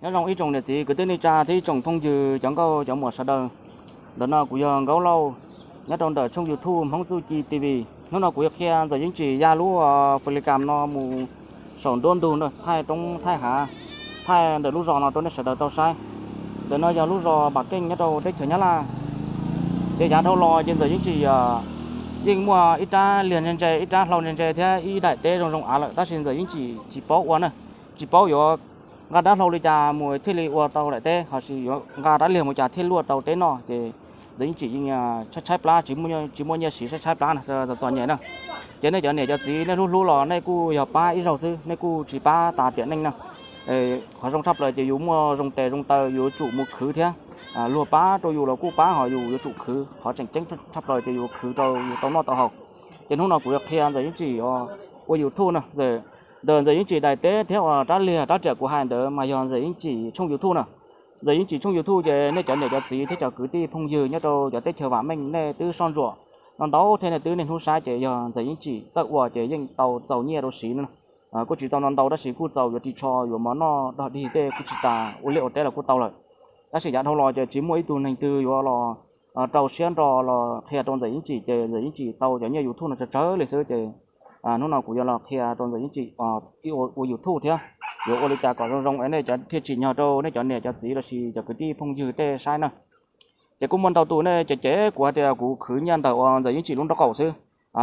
Nyob zoo ib tsoom niam txiv kwv tij neej tsa thiab ib tsoom phooj ywg cov nkauj cov muam sawv daws. Ntawm no kuv yog Nkauj Lauj nyob rau ntawm tshooj YouTube Hmoob Txuj Ci T V. Hnub no kuv yuav qhia Ntxawm Yeej Tsim ya lub flycam no mus saum nruab ntug thaij roob thaij hav, thaij ntawm lub zos no rau nej sawv daws tau saib. Ntawm no yog lub zos Npam Keej nyob rau teb chaws Nyab Laj. Ces yav dhau los ces Ntxawm Yeej Tsim yeej muaj ib rab liag ntse ntse, ib rab hlau ntse ntse thiab ib daim teb zoo zoo av lawm, tab sis Ntxawm Yeej Tsim tsis paub ua na, tsis paub yuav nqa rab hlau li cas mus thiaj li ua tau daim teb, ho sis yuav nqa rab liag mus cas thiaj luaj tau teb noj. Ces Ntxawm Yeej Tsim yeej tshaib tshaib plab, tsis muaj nyiaj siv, tshaib tshaib plab na, txom txom nyem na. Ces nej cov niam cov txiv nej hlub hlub los nej kuj yog pab ib zaug xwb, nej kuj tsis pab tas tiam neej na. Qhov zoo tshaj plaws ces yus muaj zoo tes zoo taw yus yuav tsum mus khwv thiab. Luag pab rau yus los kuj pab, ho yus yuav tsum khwv, qhov tseem ceeb tshaj plaws ces yus khwv rau yus tau noj tau haus. Ces hnub no kuv yuav qhia Ntxawm Yeej Tsim ua YouTube no. Ntawm Ntxawm Yeej Tsim daim teb thiab uas rab liag rab riam kuv hais ntawd mas yog Ntxawm Yeej Tsim tshooj YouTube na. Ntxawm Yeej Tsim tshooj YouTube ces nej cov niam cov txiv thiab cov kwv tij phooj ywg nyob rau cov teb chaws vam meej nej twb soj ntsuam no ntau thiab nej twb niaj hnub saib, ces yog Ntxawm Yeej Tsim txawj ua ces yeej tau txaus nyiaj rau siv no. Kuj tsis tau no ntau tab sis kuj txaus yuav ris tsho yuav mov noj dog dig tej, kuj tsis tas ua liaj ua teb los kuj tau lawm. Tab sis yav dhau los ces tsis muaj ib tug neeg twg yuav los rau siab nro los qhia rau Ntxawm Yeej Tsim, ces Ntxawm Yeej Tsim tau cov nyiaj YouTube no tsawg tsawg li xwb. Ces hnub no kuv yuav los qhia rau Ntxawm Yeej Tsim ua YouTube thiab yuav ua li cas kom zoo zoo es nej cov thiaj tsim nyog rau nej cov niam cov txiv los sis cov kwv tij phooj ywg tej saib na. Ces kuj muaj ntau tus nej cem cem kuv hais tias kuv khwv nyiaj ntawm uas Ntxawm Yeej Tsim lub nraub qaum xwb,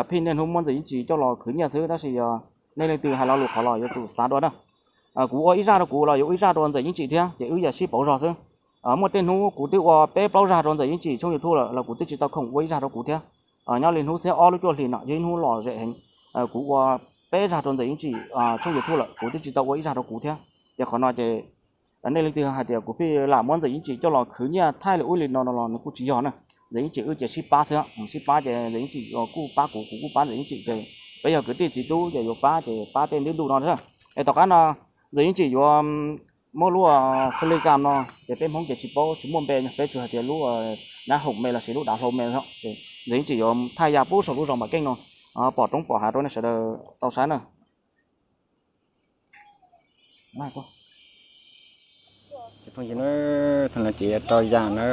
pheej niaj hnub muab Ntxawm Yeej Tsim coj los khwv nyiaj xwb, tab sis yog nej leej twg hais lo lus qhov los yuav tsum xav dua na. Kuv ua ib zaj rau kuv los yuav ua ib zaj rau Ntxawm Yeej Tsim thiab, ces wb yam sib pauv zog xwb. Muaj tej hnub kuv twb ua peb plaub zaj rau Ntxawm Yeej Tsim tshooj YouTube lawm los kuv twb tsis tau khoom ua ib zaj rau kuv thiab. Nyob li hnub xiab ob lub cuaj hlis no yog ib hnub lom zem heev, kuv ua peb zaj rau Ntxawm Yeej Tsim tshooj YouTube lawm kuv twb tsis tau ua ib zaj rau kuv thiab. Ces qhov no ces nej leej twg hais tias kuv pheej lam muab Ntxawm Yeej Tsim coj los khwv nyiaj thaij li ub li no no los nws kuj tsis yog na. Ntxawm Yeej Tsim wb ces sib pab xwb, sib pab ces Ntxawm Yeej Tsim kuj pab kuv, kuv kuj pab Ntxawm Yeej Tsim, ces peb yog kwv tij txiv tub ces yuav pab ces pab tej ntuj ntuj no xwb. Es tom qab no Ntxawm Yeej Tsim yuav muab lub flycam no, ces peb Hmoob ces tsis paub tsis muaj npe, peb tsuas hais tias lub nab hoom me los sis lub dav hlau me. Ces Ntxawm Yeej Tsim yuav thaij ya pub saum lub zos Npam Keej no, pom roob pom hav rau nej sawv daws tau saib na. Ces phooj ywg na, thaum no ces yuav rau ya na,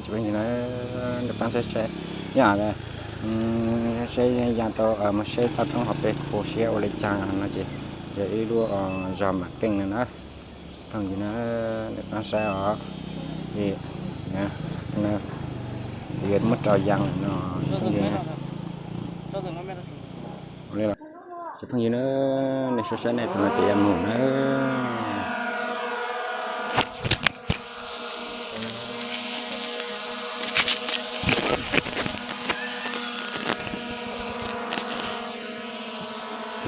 ces phooj ywg na, nrog peb saib saib, yog saib ya rau mus saib toj roob hauv pes khu siab ua li cas no ces yog ib lub zos Npam Keej no na. Phooj ywg na, nrog peb saib os, yuav muab rau ya no, phooj ywg na. Ces phooj ywg na, nej saib saib nej tus no ces yuav mus na.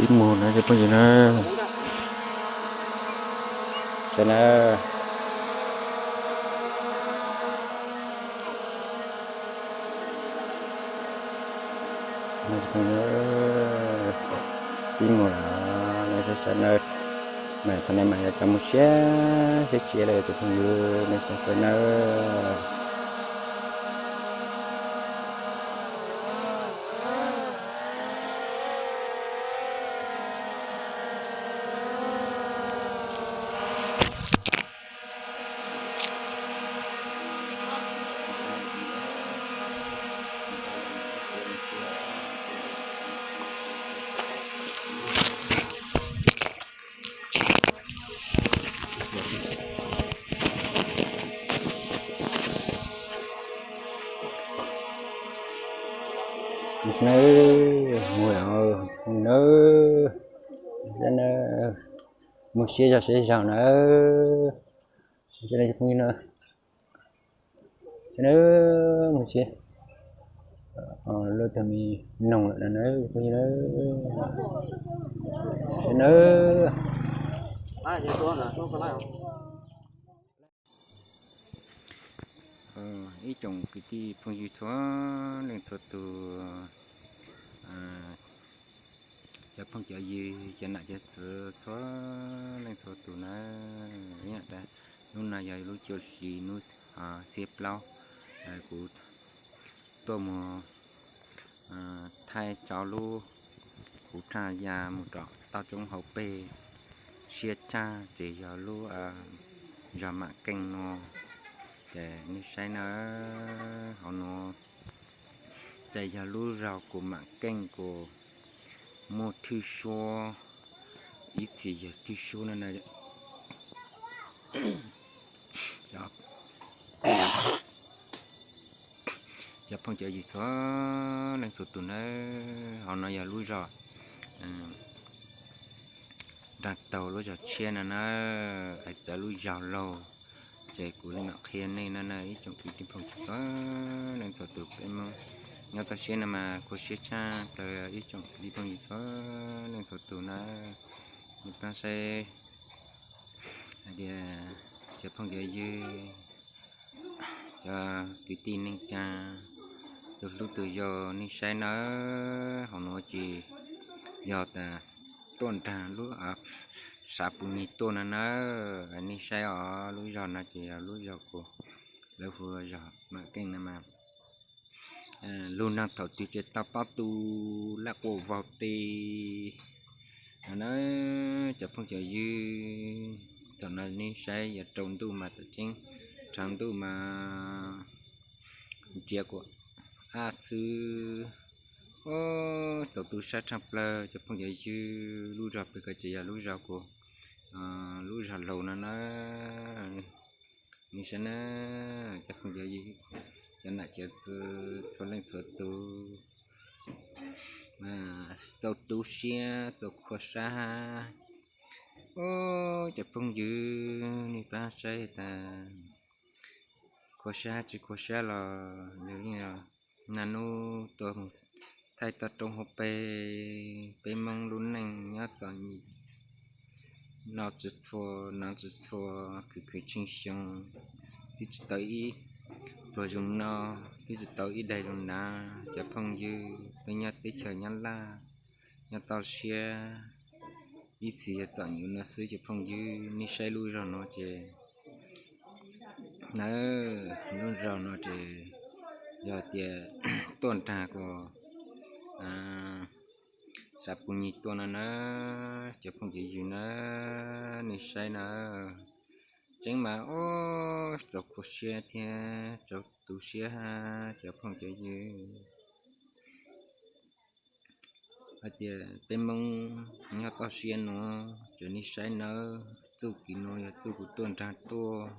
Ib mus na ces phooj ywg na. Saib na. Ib mus lawm, nej saib saib na. Mas thaum no mas yuav cov mus siab siab siab li ces phooj ywg nej saib saib na. Mus na, mus na, mus siab zog siab zog na. Phooj ywg na, mus siab, luaj tag me noog lawm na phooj ywg na. Siab na. Ib tsoom kwv tij phooj ywg txhua leej txhua tus, cov phooj cov ywg, cov nam cov txwv txhua leej txhua tus na, hnub no yog lub cuaj hli hnub xiab plaub, kuv tuaj mus thaij tso lub, kuv tsa ya mus rau toj roob hauv pes siab tshaj ces yog lub zog Mam Keej no. Ces nej saib na, hauv no ces yog lub zog kuv Mam Keej kuv muaj thwj suab, ib txhis yog thwj suab no na. Cov phooj cov ywg txhua leej txhua tus na, hauv no yog lub zog nraag taug lub zog tshiab no na, hais txawv lub zog laug. Ces kuv li mam qhia nej no na ib tsoom kwv tij phooj ywg txhua leej txhua tus, peb Hmoob nyob toj siab no mas khuv siab tshaj plaws ib tsoom kwv tij phooj ywg txhua leej txhua tus na. Nej pab saib hais tias cov phooj cov ywg, cov kwv tij neej tsa, tus hlub tus yau, nej saib nawb, hauv no ces yog tas tuaj nraag lub sav pus nyig tuaj no na. Nej saib os, lub zog no ces yog lub zog kuv lawv hu zog Mam Keej no mas lub neej thaum twg ces tau pob tu laj quas vaug tes no na. Cov phooj cov ywg, thaum no nej saib yog rau ntuj mas tam tseeb, rau ntuj mas ntsiav kuv ab xwb. Txaus tu siab tshaj plaws cov phooj cov ywg, lub zog pem ko ces yog lub zog kuv, lub zog laug no na. Nej saib na, cov phooj cov ywg, cov nam cov txwv txhua leej txhua tus, txaus tu siab txaus khuv siab. Cov phooj ywg, nej pab saib tas khuv siab tsis khuv siab los yog li naj nub tuaj mus thaij toj roob hauv pes, peb Hmoob lub neej nyob txom nyem, noj tsis txhua, hnav tsis txhua, khwv khwv tsheej xyoo, twb tsis tau ib pluag zoo noj, twb tsis tau ib daig zoo hnav. Cov phooj ywg, peb nyob teb chaws Nyab Laj, nyob toj siab, ib txhis yog txom nyem no xwb cov phooj ywg. Nej saib lub zog no ces, na, lub zog no ces yog tias tuaj nraag kuv sav pus nyig tuaj no na, cov phooj cov ywg na, nej saib na. Tseeb mas, txaus khuv siab thiab txaus tu siab cov phooj cov ywg. Hais tias peb Hmoob nyob toj siab no, ces nej saib nawb, txuj kev no yog txuj kuv tuaj nraag tuaj.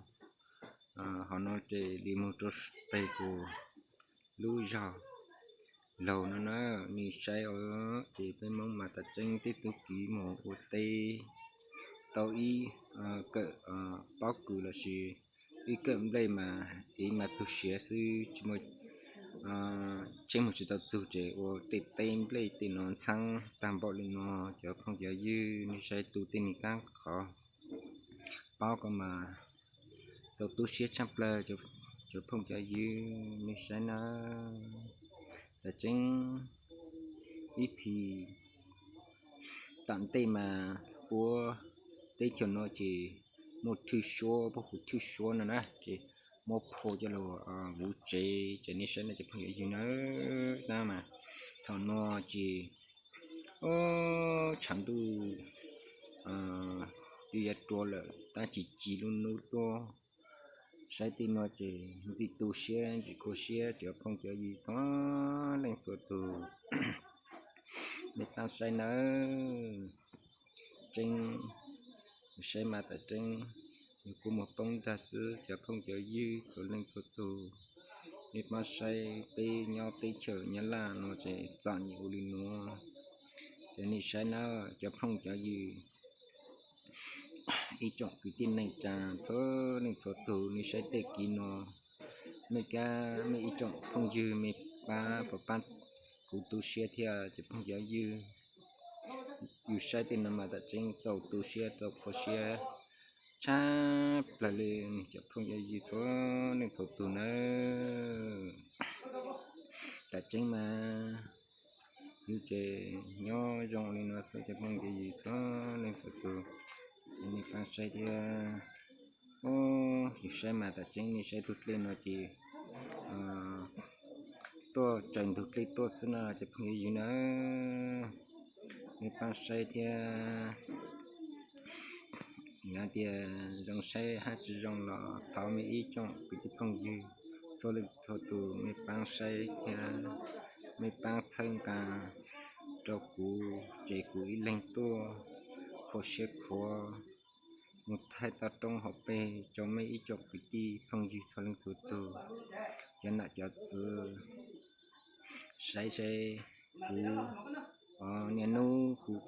Hauv no ces li mus rau pem kuv lub zog laug no na, nej saib os. Ces peb Hmoob mas tam tseeb tej txuj kev mus ua teb tau ib kawm pob kws lossis ib kawm nplej mas ib mas txug siav xwb, tsis muaj, tsheb mus tsis tau txug ces ua tej teb nplej tej no ntxhab tag npaum li no. Cov phooj cov ywg, nej saib tu tej me kab qhov pob ko mas txaus tu siab tshaj plaws cov phooj cov ywg, nej saib nawb. Tam tseeb ib txhis tom ntej mas puab teb chaws no ces muaj thwj suab, puab hu thwj suab no na, ces muab phua coj los vuv tsev. Ces nej saib no cov phooj cov ywg nawb, tab mas thaum no ces tshav ntuj twb yuav rua lawm tab sis ci lub nub tuaj. Saib tej no ces ntxim tu siab ntxim khuv siab cov phooj cov ywg txhua leej txhua tus. Nej pab saib nawb, tseeb, saib mas tam tseeb yus kuj mus poob ntag xwb cov phooj cov ywg txhua leej txhua tus. Nej pab saib peb nyob teb chaws Nyab Laj no ces txom nyem ua li nuav. Ces nej saib nawb cov phooj cov ywg, ib tsoom kwv tij neej tsa txhua leej txhua tus, nej saib tej kev no, mej kab mej ib tsoom phooj ywg mej pab puas pab kuv tu siab thiab cov phooj cov ywg. Yus saib tej no mas tam tseeb txaus tu siab txaus khuv siab tshab plaws li cov phooj cov ywg txhua leej txhua tus nawb. Tam tseeb mas yus ces nyob zoo li no xwb cov phooj cov ywg txhua leej txhua tus. Nej pab saib thiab. Yus saib mas tam tseeb nej saib tug dlej no ces tuaj tsaws ntug dlej tuaj xwb no cov phooj cov ywg nawb. Nej pab saib thiab. Yog tias zoo saib hab tsi zoo los thov mej ib tsoom kwv tij phooj ywg txhua leej txhua tus mej paab saib thiab mej paab txhawb nqaa rau kuv, ces kuv ib leeg tuaj khuv siab khuav mus thaij toj roob hauv peg rau mej ib tsoom kwv tij phooj ywg txhua leej txhua tus, cov nam cov txwv. Saib saib kuv niaj nub kuv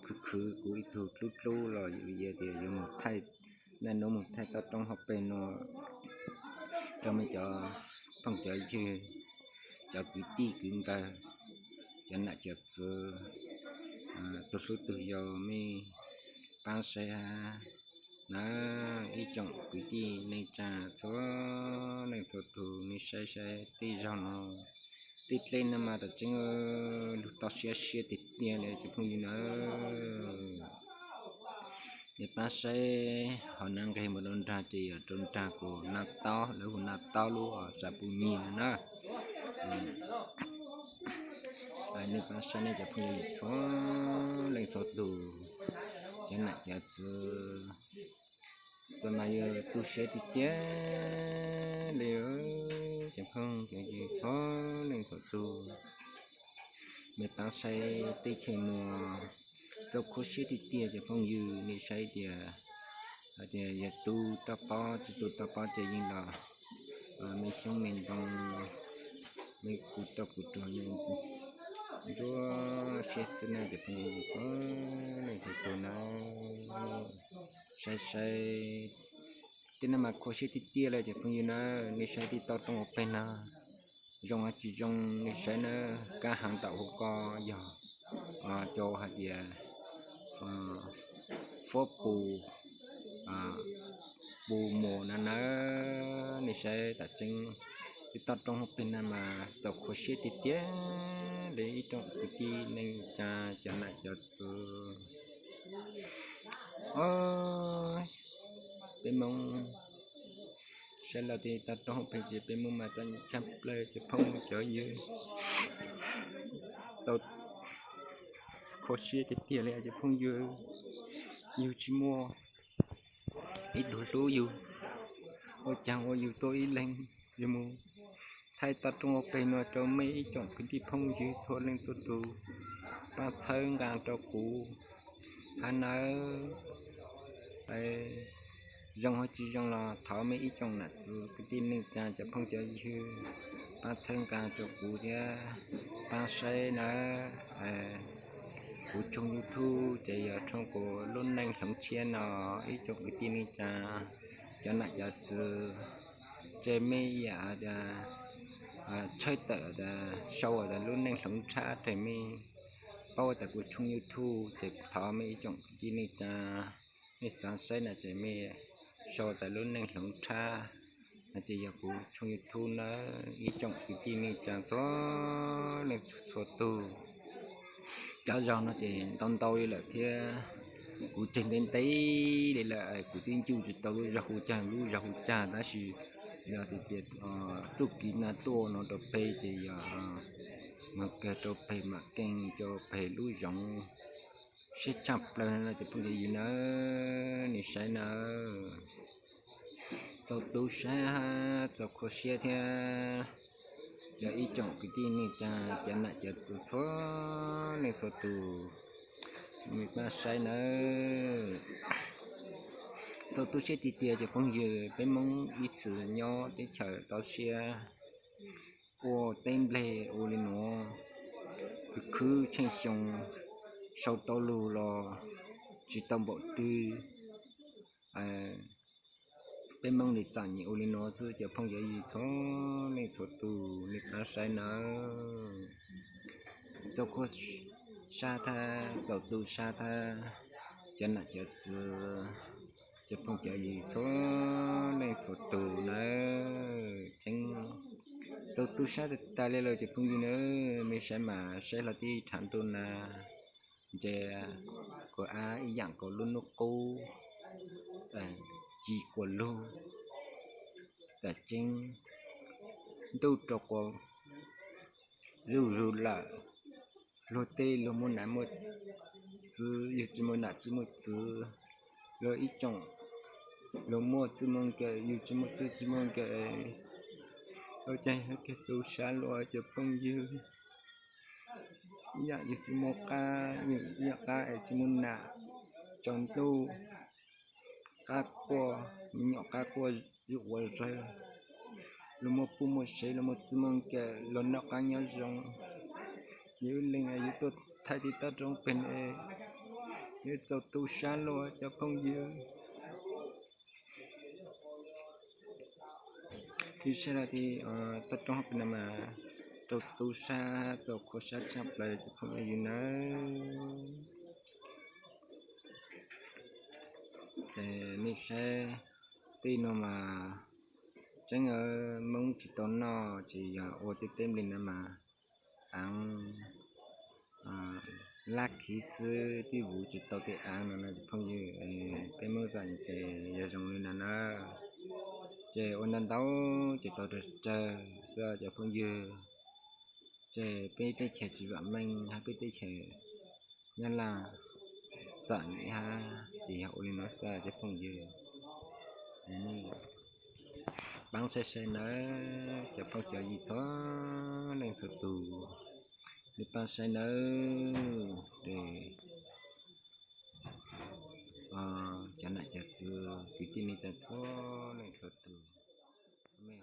khwv khwv kuv ib tug dlub dlub los yog tias yuav mus thaij, niaj nub mus thaij toj roob hauv peg nuav rau mej cov phooj cov ywg, cov kwv tij kwv nkaus, cov nam cov txwv, tug hlub tug yau, mej paab saib hab na, ib tsoom kwv tij neej tsaa txhua leej txhua tus, mej saib saib tej zaug no, tej dleb no mas tam tseeb lug toj siab siab tiag tiag li cov phooj ywg na. Mej paab saib hov na, nqeg mus rau nraag ces yog rau nraag kuas Naj Taub, lawv hu Naj Taub lub tsav pum nyig no na. Mej paab saib ne cov phooj ywg txhua leej txhua tus, cov nam cov txwv, txawm mas yog tu siab tiag tiag li cov phooj cov ywg txhua leej txhua tus. Mej paab saib tej chaw nuav txaus khuv siab tiag tiag cov phooj ywg, mej saib tias, hais tias yog tu toj pob tsi tu toj pob ces yeej los me xyoob me ntoo, mej kuv toj kuv rog nruab siab xwb na cov phooj ywg txhua leej txhua tus na. Saib saib tej no mas khuv siab tiag tiag li cov phooj ywg na, nej saib tej toj roob hauv peg no zoo hab tsi zoo, nej saib na, kab haav ntaum huv ko yog cov hais tias fuab pus, pus mus na na. Nej saib tam tseeb tej toj roob hauv peg no mas txaus khuv siab tiag tiag li ib tsoom kwv tij neej tsaa cov nam cov txwv. Peb Moob saib los tej toj roob hauv peg ces peb Moob mas txom nyem tshaj plawg cov phooj cov ywg. Tau khuv siab tiag tiag li cov phooj ywg, yug tsis muaj ib tug hlub yug, ua caag ua yug tuaj ib leeg, yug mus thaij toj roob hauv peg no rau mej ib tsoom kwv tij phooj ywg txhua leej txhua tus, paab txhawb nqaa rau kuv hab nawb. Zoo hab tsi zoo los thov mej ib tsoom nam txwv kwv tij neej tsaa cov phooj cov ywg, paab txhawb nqaa rau kuv thiab paab saib nawb. Kuv tshooj YouTube ces yog tshooj kuv lub neej hloov tshiab no, ib tsoom kwv tij neej tsaa cov nam cov txwv, ces mej yam tshawb tawm tas sau tas lub neej hloov tshab rau mej paub tas kuv tshooj YouTube ces thov mej ib tsoom kwv tij neej tsaa, mej xaav saib no ces mej sau tas lub neej hloov tshab no ces yog kuv tshooj YouTube nawb ib tsoom kwv tij neej tsaa txhua leej txhua tus. Cov zaug no ces ntau ntau li lawm thiab, kuv tseg ntev ntev li lawm, kuv twb ncuj tsis tau lub zog hu caag lub zog hu caag, tab sis yog tias txuj kev no tuaj no rau peg ces yog moog kawg rau peg mam keej rau peg lub zoov siab tshaj plawg no cov phooj cov ywg nawb, nej saib nawb. Txaus tu sab hab txaus khuv siab thiab, yog ib tsoom kwv tij neej tsaa cov nam cov txwv txhua leej txhua tus, mej paab saib nawb. Txaus tu siab tiag tiag cov phooj ywg, peb Moob ib txwm nyob teb chaws toj siab, ua teb nplej ua li nuav, khwv khwv tsheej xyoo, sau tau lug los tsis tau npaum twg. Peb Moob li txom nyem ua li nuav xwb cov phooj cov ywg txhua leej txhua tus, nej paab saib nawb. Txaus khuv sab thab txaus tu sab thab cov nam cov txwv, cov phooj cov ywg txhua leej txhua tus nawb. Tseeb txaus tu sab tas tas li lawm cov phooj ywg nawb, mej saib mas saib hlo tib rhav ntuj na, ntshe kuv ab ib yaam kuas lub nub qub ci kuas lug. Tam tseeb ntuj rua quas lug lug lawm, luag tej luag muaj nam muaj txwv, yug tsis muaj nam tsis muaj txwv, luag ib tsoom, luag muaj txij muaj nkawm, yus tsis muaj txij tsis muaj nkawm, ua cas yog kiag tu sab luaj cov phooj ywg. Ib yam yus tsis muaj qab, ib yam qab es tsis muaj nam, tsaus ntuj, qab quaj, me nyuam qab quaj zuj ua zawg, luag muaj pub muaj sev, luag muaj txij muaj nkawm, luag noj qab nyob zoo, yus leej yus tuaj thaij tib toj roob pem, yus txaus tu sab luaj cov phooj ywg. Yus saib rau tim toj roob pem no mas txaus tu sab, txaus khuav sab tshaj plaws cov phooj ywg nawb. Ces nej saib tej no mas tseeb Hmoob tsis tau noj, ces yog ua tej teb nplej no mas aav laj khiv xwb, twb vuv tsis tau tej aav no no cov phooj ywg. Peb Hmoob txom nyem ces yog zoo li no na. Ces ua ntau ntau ces tau rawg rawg xwb cov phooj ywg. Ces peb teb chaws tsis vam meej hab peb teb chaws Nyab Laj txom nyem hab ces yog ua li no xwb cov phooj ywg. Paab saib saib nawb cov phooj cov ywg txhua leej txhua tus, nej paab saib nawb. Cov nam cov txwv kwv tij neej tsa txhua leej txhua tus, mej